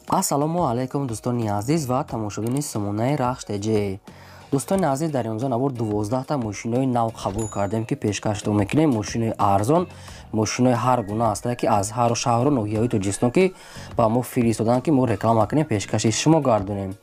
Ассалому алайкум, дӯстони азиз ва тамошобини сомонаи Рахш ТЖ. Дӯстони азиз, дар имрӯза навор 12 та мошинои нав қабул кардем, ки пешкаштон мекунем. Мошинои арзон, мошинои ҳар гуна ҳастанд, ки аз ҳар шаҳру ноҳияҳои Тоҷикистон ки ба мо фиристоданд, ки мо реклама кунем, пешкаши шумо гардонем.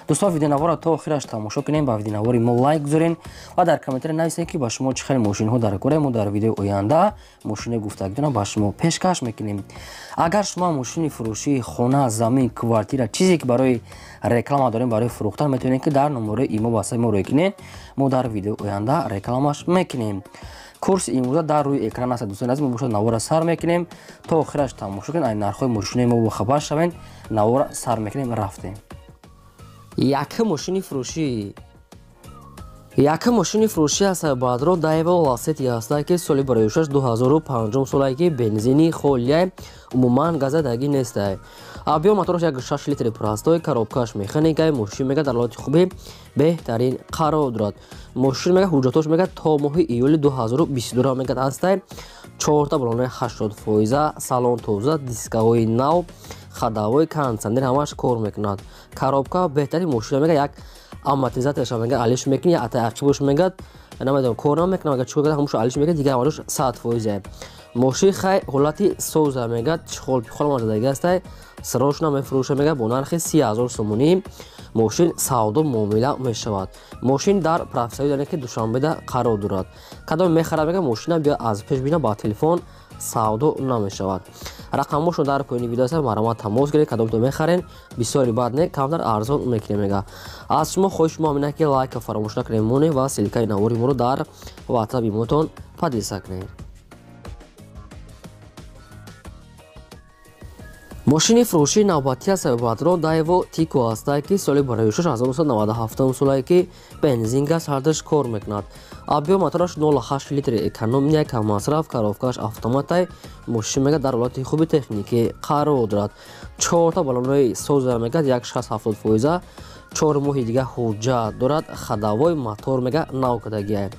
Дӯстон, видеонаворро то охираш тамошо кунем, ба видеонавори мо лайк гузорен ва дар комментария нависед, ки ба шумо чӣ хел мошинҳо дар кора. Мо дар видеои оянда мошинои гуфтагитонро ба шумо пешкаш мекунем. Агар шумо мошини фурӯшии хона, замин, квартира, чизе ки барои реклама дорем, барои фурӯхтан, метавонед, ки дар номерои имо васаи мо рӯй кунед. Мо дар видеои оянда рекламаш мекунем. Курси имрӯза дар рӯи экран аст. Дӯстони азиз, мо бошад навора сар мекунем, то охираш тамошо кунед, ай нархҳои мошинои мо бохабар шавед. Навора сар мекунем, рафтем. Якум мошини фурӯшӣ. Якум мошини фурӯшӣ аст, баъдро Daewoo Lacetti ҳастад, ки соли барои 2005 солае, ки бензини холия, умуман газадаги нестай. Объём мотораш 1,6 литри простой, коробкаш механикай. Мошин мега дар ҳолати хуби беҳтарин қарор дорад. Мошин мега ҳуҷҷатош мега то моҳи июли 2022 мега ҳастай. Чорта балонаи 80%, салон тоза, дискаҳои нав, ходовой, кондитсионер ҳамаш кор мекунад. Коробка беҳтарин. Мошина мега як амортизаторша мега алиш мекунӣ, ата ақибош мега намедонам кор намекунад, мега чикор карда, ҳамушо алиш мекунӣ, дигар ҳамааш 100%. Мошин хай ҳолати соза, мега чихол пихол мажадаги ҳастай. Срочно мефурӯша, мега бо нархи 30 000 сомонӣ мошин савдо муомила мешавад. Мошин дар профсоюз, яъне ки Душанбеда қарор дорад. Кадом мехарад, мега мошина биё аз пеш бина, ба телефон савдо намешавад. Рақамҳошон дар поёни видео аст, марҳамат тамос гиред. Кадомто мехарен, бисёри бад не, камтар арзон мекунем. Мега аз шумо хоҳиши мо ҳамин, ки лайка фаромӯш накунем, монем ва ссылкаи навори моро дар ватсап имотон поделиться кунед. Мошини фурӯшии навбатӣ аст, баъдро Daewoo Tico ҳастад, ки соли барои 1997 солае, ки бензин, газ ҳардуш кор мекунад. Объём мотораш 0,8 литри, экономия, каммасраф, коробкаш автоматай. Мошин мега дар ҳолати хуби техникӣ қарор дорад. Чорта балонои соза, мега як 60-70%, 4 моҳи дига ҳуҷҷат дорад. Ходовой, мотор мега нав кардагиай.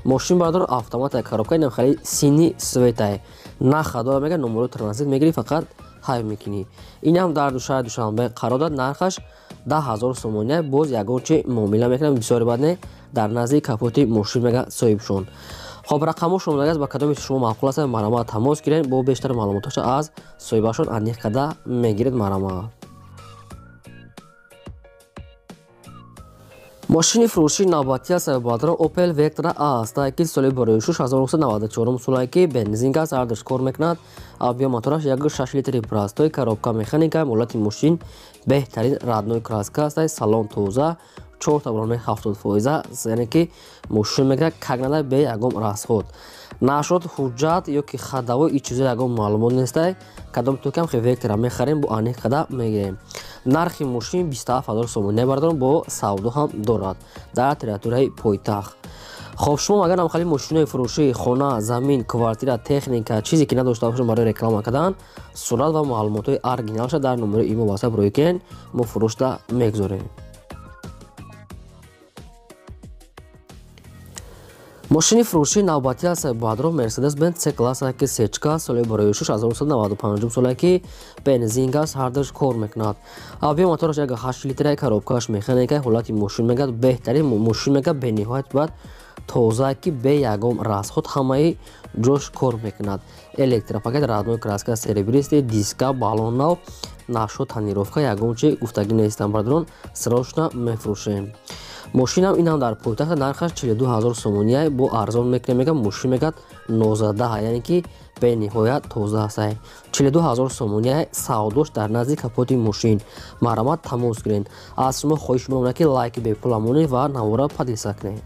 Мошин, бардор, автоматай, коробка инам хеле синий цветай, на ходовой. Мега номерои транзит мегирӣ, фақат ҳай мекунӣ. Инам дар шаҳри Душанбе қарор дорад. Нархаш 10 000 сомония, боз ягон чи муомила мекунам, бисёри бад не, дар назди капоти мошин мега соҳибшон. Хоб, рақамҳошон омадагааст. Ба кадоме шумо маъқул аст, марҳамат тамос гиред, бо бештар маълумотҳоша аз соҳибашон аниқ карда мегиред, марҳамат. Мошини фурӯшии навбатӣ аст, баъдро Opel Vectra A ҳастад, ки соли барои 1994 солае, ки бензин, газ ҳардуш кор мекунад. Объём мотораш 1,6 литри простой, коробка механика. Ҳолати мошин беҳтарин, родной краска аст, салон тоза, чорта балонаи 70%, яъне ки мошин мегирад как надо, бе ягон расход. Нашуд ҳуҷҷат ё ки ходовой и чизо ягон маълумот нестай. Кадом токам хе Вектора мехарем, бо аниқ карда мегирем. Нархи мошин 27 000 сомонӣ, бардорам, бо савдо ҳам дорад дар территорияи пойтахт. Хоб, шумо агар ҳам хали мошинои фурӯшии хона, замин, квартира, техника, чизе ки надошта бошед барои реклама кардан, сурат ва маълумотҳои оригиналша дар номерои имо васап рӯй кунед, мо фурӯшда мегузорем. Мошини фурӯшии навбатӣ аст, баъдро Мерседес Бенз С класса, ки сечка, соли барои 1995 соле, ки бензин, газ ҳардуш кор мекунад. Объём мотораш 1,8 литра, коробкаш механика. Ҳолати мошин мегад беҳтарин. Мошин мегад бениҳоят бад тоза, ки бе ягон расход ҳамаи ҷош кор мекунад. Электропакет, родной краска, серебристый, диска, баллон нав, нашо тонировка, ягон чи гуфтагӣ нестам, бардорон, срочно мефурӯшем. Мошинам инам дар пойтахт, нархаш 42 000 сомония, бо арзон мекунем. Мега мошин мегад 19, яъне ки бениҳоят тоза ҳастай. 42 000 сомония, савдош дар назди капоти мошин, марҳамат тамос гиред. Аз шумо хоҳиш мекунам, ки лайки бепула монед ва навора поделиться кунед.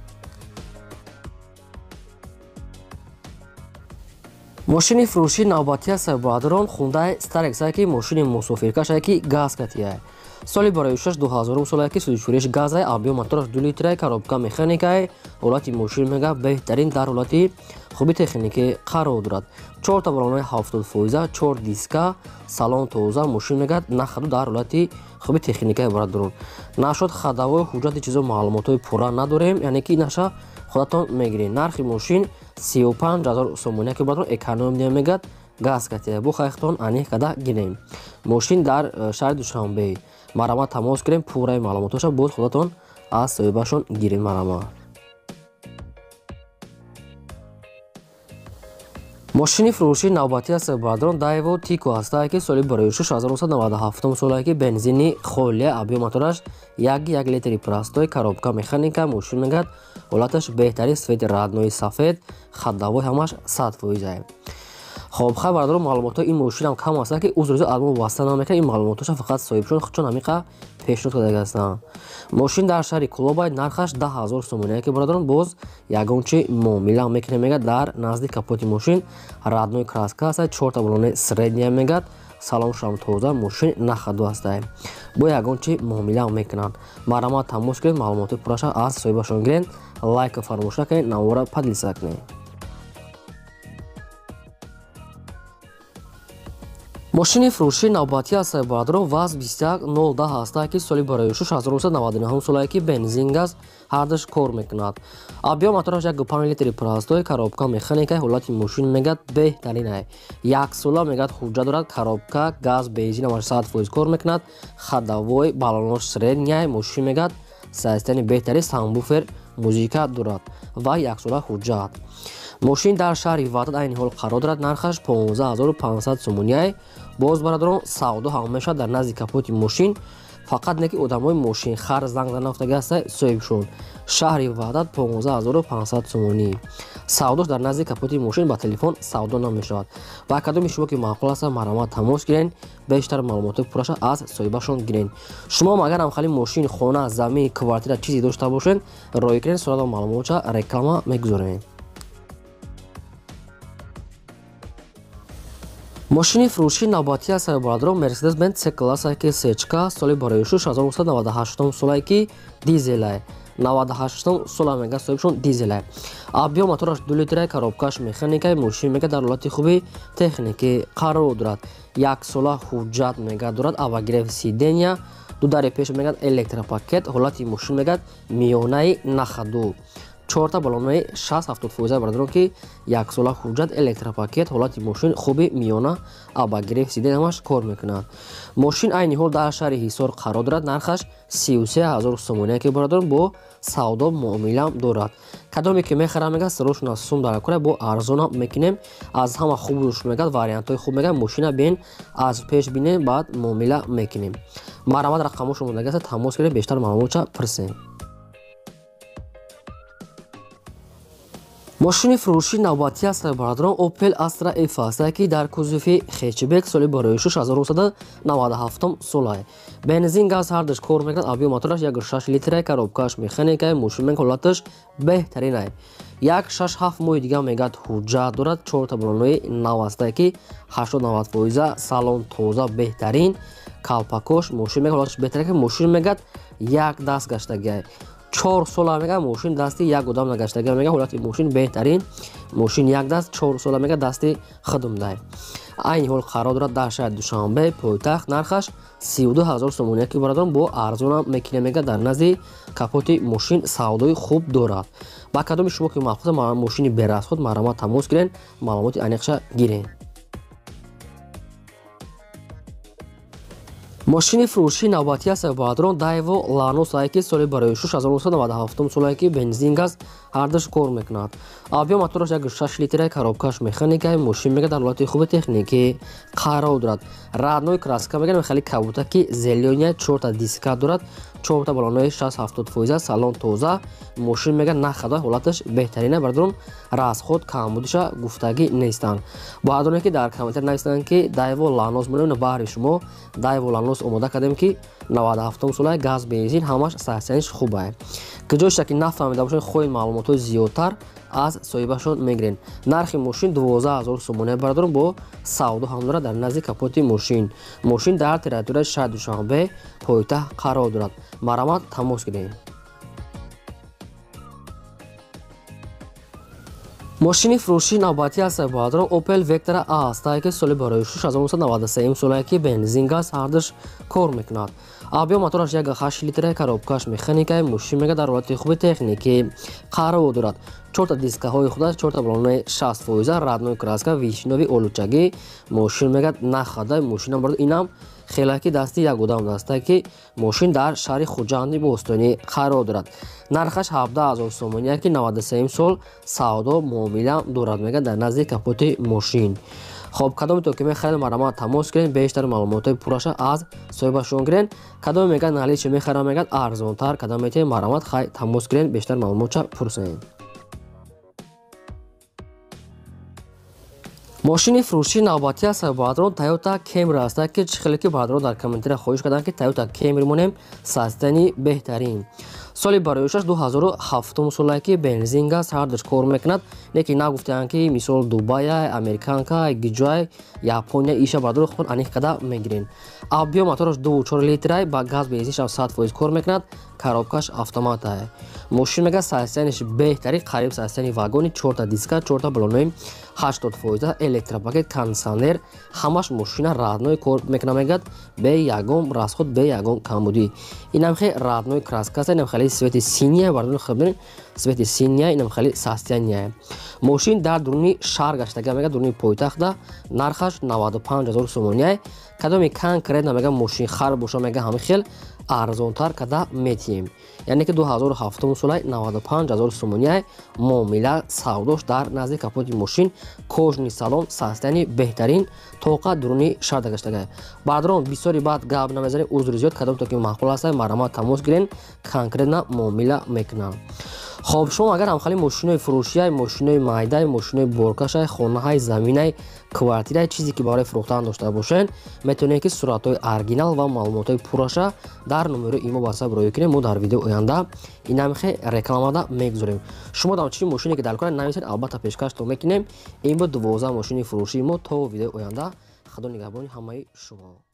Мошини фурӯшии навбатӣ аст, баъдрон Хундай Старекс, ки мошини мусофиркаш, ки газ катия, соли барои 2000 солае, ки сӯзишвориш газай. Объём мотораш 2 литрай, коробка механикай. Ҳолати мошин мега беҳтарин, дар ҳолати хуби техникӣ қарор дорад. Чорта балонаи 70%, чор диска, салон тоза. Мошин мегад нахаду дар ҳолати хуби техника иборат дорад. Нашуд ходовой, ҳуҷҷати чизо маълумотҳои пурра надорем, яъне ки наша худатон мегиред. Нархи мошин 35 000 сомония, ки баратон экономия мегад. газ катия бо хайхтон аниқ када гирем. Мошин дар шаҳри Душанбе. Марҳамат тамос кунем, пурраи маълумотоша боз худатон аз соҳибашон гирем. Марҳамат. Мошини фурӯшии навбатӣ аст бародарон Daewoo Tico ҳастае, ки соли 1997 солае, ки бензини холия, объём мотораш 1,1 литри простой, коробка механика. Мошин мегӯяд ҳолаташ беҳтарин, цвети родной сафед, ходовой ҳамаш 100%. Хоб хай бародарон, маълумотҳои ин мошинам кам ҳастанд, ки узрӯзо аз мо вобаста намекунад. Ин маълумотҳоша фақат соҳибшон худшон ҳамиқа пешниҳод кардаги ҳастанд. Мошин дар шаҳри Кулобай, нархаш 10 000 сомония, ки бародарон боз ягон чи муомила мекунем. Мегӯяд дар назди капоти мошин родной краска аст, чорта балони средняя, мегӯяд салоншам тоза, мошин на ходу ҳастай, бо ягон чи муомила мекунанд. Марҳамат тамос кунед, маълумоти пурраша аз соҳибашон гиред. Лайка фаромӯш накунед, навора поделиться кунед. Мошини фурӯшии навбатӣ аст бародарон ВАЗ 21010 ҳастае, ки соли 1999 солае, ки бензин газ ҳардаш кор мекунад. Объём мотораш 1,5 литри простой, коробка механика. Ҳолати мошин мегӯяд беҳтаринай. Як сола мегӯяд ҳуҷҷат дорад, коробка газ бензин ҳамаш 100% кор мекунад, ходовой баллонош средняй. Мошин мегӯяд состояние беҳтарин, сабвуфер, музыка дорад ва яксола ҳуҷҷат. Мошин дар шаҳри Ваҳдат айни ҳол қарор дорад, нархаш 15 500 сомониай. Боз бародарон савдо ҳам мешавад. Дар назди капоти мошин фақат не ки одамои мошинхар занг зада нафтаги ҳаста. Соҳибшон шаҳри Ваҳдат, 15 500 сомонӣ. Савдош дар назди капоти мошин, ба телефон савдо намешавад. Ва кадоми шумо ки маъқул аста, марҳамат тамос гирен, бештар маълумоти пурраша аз соҳибашон гирен. Шумо агар ҳамхали мошин, хона, замин, квартира, чизе дошта бошед, роҳӣ кунед сурата маълумотша, реклама мегузорем. Мошини фурӯшии навбатӣ аст бародарон Mercedes Benz C класса, ки сечка, соли 1998 солае, ки дизелай, 98 сола мега соҳибшон, дизелай. Объём мотораш 2 литрай, коробкаш механикай. Мошин мега дар ҳолати хуби техникӣ қарор дорад, як сола ҳуҷҷат мега дорад, обогрев сидения, ду дари пеш мегӯяд электропакет. Ҳолати мошин мегӯяд миёнаи на ходу, чорта баллонаи 60-70%. Бародарон, ки яксола ҳуҷҷат, электропакет, ҳолати мошин хуби миёна, обогрев сидения ҳамаш кор мекунад. Мошин айни ҳол дар шаҳри Ҳисор қарор дорад, нархаш 33 000 сомония, ки бародарон бо савдо муомилам дорад. Кадоме ки мехарам, мегӯяд сирошона сум дар кора, бо арзона мекунем. Аз ҳама хубуш мегӯяд вариантҳои хуб, мегӯяд мошина бин аз пеш бинем, баъд муомила мекунем. Марҳамат, рақамошо мондагиаст, тамос гиред, бештар маълумотша пурсем. Мошини фурӯшии навбатӣ аст бародарон Opel Astra F аст, ки дар кузови хэтчбек, соли 1997 солае, бензин газ ҳардаш кор мекунад. Объём мотораш 1,6 литрай, коробкаш механикай. Мошин мега ҳолаташ беҳтаринай, як шаш ҳафт моҳи дига мегӯяд ҳуҷҷат дорад, чорта баллонои нав астае, ки 80-90%, салон тоза, беҳтарин, калпакош. Мошин мега ҳолаташ беҳтарин, ки мошин мегӯяд як даст гаштагиай, 4 сола мега мошин дасти як одам нагаштага. Мега ҳолати мошин беҳтарин, мошин як даст, 4 сола мега дасти худумдай. Айни ҳол қарор дорад дар шаҳри Душанбе, пойтахт, нархаш 32 000 сомония, ки бародарон бо арзонам мекунем. Мега дар назди капоти мошин савдои хуб дорад. Ба кадоми шумо ки маъқул мошини без расход, марҳамат тамос гирен, маълумоти аниқша гирен. Мошини фурӯшии навбатӣ аст бародарон Daewoo Lanos, ки соли 1997 солае, ки бензин газ ҳардаш кор мекунад. Объём мотораш 1,6 литрай, коробкаш механикай. Мошин мега дар ҳолати хуби техникӣ қарор дорад, родной краска, мега хеле кабутаки зелёный, чорта диска дорад, чорта баллонаи 60-70%, салон тоза. Мошин мега на ходу, ҳолаташ беҳтарина. Бародарон, расход камбудиша гуфтагӣ нестанд. Бародароне ки дар комментар нависанд, ки Daewoo Lanos мелона, баҳри шумо Daewoo Lanos омода кардем, ки 97 сола, газ бензин ҳамаш состояниш хубае. Куҷоша ки нафаҳмида бошед, хоҳед маълумотҳои зиёдтар аз соҳибашон мегирен. Нархи мошин 12 000 сомония, бародарон бо савдо ҳам дорад. Дар назди капоти мошин, мошин дар территорияи шаҳри Душанбе, пойтахт қарор дорад. Марҳамат тамос гиред. Мошини фурӯшии навбатӣ аст бародарон Opel Vectra A аст, ки соли барои 1993 солае ки бензин газ ҳардуш кор мекунад. Объём мотораш 1,8 литра, коробкаш механикаи, мошин мега дар ҳолати хуби техникӣ қарор дорад. Чорта дискаҳои худаш, чорта балонаи 60%, родной краска, вишнёвый олучагӣ. Мошин мега нахада, мошинам бародар инам хелаки дасти як одам даста ки мошин дар шаҳри Хуҷанди бостонӣ қарор дорад. Нархаш 17 000 сомонӣ, ки 93 сол савдо муомила дорад мега дар назди капоти мошин. Хоб, кадоме то ки мехаред, марҳамат тамос кунед, бештар маълумотҳои пурраша аз соҳибашон гирен. Кадоме мегӯяд наличие мехарам, мегӯяд арзонтар кадом метавонед, марҳамат хай тамос кунед, бештар маълумотша пурсед. Мошини фурӯшии навбатӣ аст бародарон Toyota Camry аст, ки чӣ хеле ки бародарон дар комментария хоҳиш карданд, ки Toyota Camry монем, состояние беҳтарин. Соли бароишаш 2007 солае ки бензин газ ҳардуш кор мекунад, лекин нагуфтаанд ки мисол Дубая, Американка, гиҷай, Япония иша бародарон худ аниқ када мегирен. Объём мотораш 2,4 литрай, ба газ бензин 100% кор мекунад, коробкаш автоматае. Мошин мега состояниеш беҳтарин, қариб состояние вагони, чорта диска, чорта балонои 80%, электропакет, кондиционер, ҳамаш мошина родной кор мекунад мегӯяд, бе ягон расход, бе ягон камбудӣ. Инам хеле родной краска аст, инам хеле цвети синяя, бародарон хабарин, цвети синяя, инам хеле состояние. Мошин дар дуруни шаҳр гаштага мегӯяд, дуруни пойтахта, нархаш 95 000 сомонӣ. Кадоми конкретно мегӯяд мошин хар боша, мегӯяд ҳамин хел арзонтар када метиҳем. Яъне ки 2007 солай 95 000 сомонӣ муомила савдош дар назди капоти мошин, кожаный салон, состояние беҳтарин, тоқа дуруни шаҳр гаштага. Бародарон бисёри баъд гап намезанем, узри зиёд, кадом то ки маъқул аст, марҳамат тамос гирен, конкретно муомила мекунам. Хоб, шумо агар ҳамхали мошинои фурӯшиай, мошинои майдай, мошинои боркашай, хонаҳай, заминай, квартирай, чизе ки барои фурӯхтан дошта бошед, метавонед ки суратҳои оригинал ва маълумотҳои пурраша дар номерои имо WhatsApp роӣ кунед. Мо дар видео оянда инамхе рекламада мегузорем. Шумо дар чӣ мошине ки дар кора нависед, албатта пешкаштон мекунем. Ин буд 12 мошини фурӯшии мо. То видеои оянда, Худо нигаҳбони ҳамаи шумо.